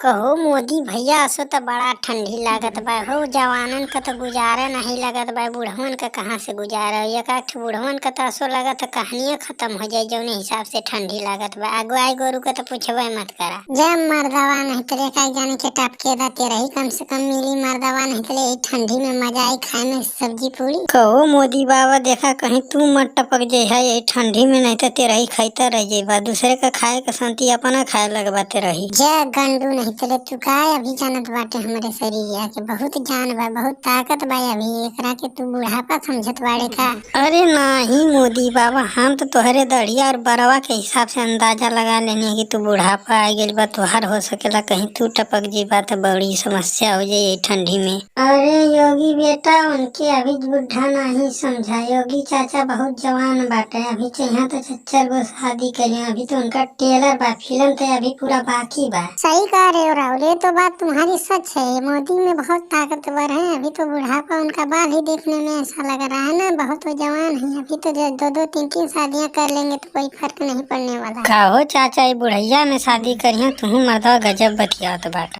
कहो मोदी भैया, असो त बड़ा ठंडी लागत बा हो। जवानन क त गुजारा नाही लगत बा, बुढ़वन क कहाँ से गुजारा होई। एक ठे बुढ़वन क त असो लागत ह कहानिये खत्म हो जाई जौने हिसाब से ठंडी लागत बा। आ गाय गोरु क त पुछबे मत करा। जब मर्दवा नहीं तले का जाने के टपके दा तेरही कम से कम मिली मर्दवा, नहीं तले यही ठंडी में मजा आई खाए में सब्जी पूरी। कहो मोदी बाबा, देखा कहीं तू मत टपक जइहा यही ठंडी में, नहीं तो तेरही खइता रह जइबा। दूसरे का खाए के शांति अपना खाए लगबा तेरही। जय गंडू, नहीं तले तू काय अभी जानत बाटे हमरे शरीर के बहुत जान बा, बहुत ताकत बा अभी। एकरा के तू बुढ़ापा समझत बाड़े का? अरे नाही मोदी बाबा, हम तो तोहरे दढ़िया और बरवा के हिसाब से अंदाजा लगा लेने कि तू बुढ़ापा आ गइल बा तोहार, हो सकेला कहीं तू टपक जीबा तो बड़ी समस्या हो जाई यही ठंडी में। अरे योगी बेटा, उनके अभी बुढ़ा नहीं समझा। योगी चाचा बहुत जवान बाटे, अभी चाहिए तो चच्चर गो शादी करिए। अभी तो उनका टेलर बा, फिल्म तो अभी पूरा बाकी बा। सही कह रहे हो राहुल, ये तो बात तुम्हारी सच है। मोदी में बहुत ताकतवर है, अभी तो बुढ़ापा उनका बाल ही देखने में ऐसा लग रहा है ना, बहुत वो जवान है अभी तो। दो दो तीन तीन शादियां कर लेंगे तो कोई फर्क नहीं पड़ने वाला। का हो चाचा, ये बुढ़ैया में शादी करिए? तुहू मर्दवा गजब बतियात बाटा।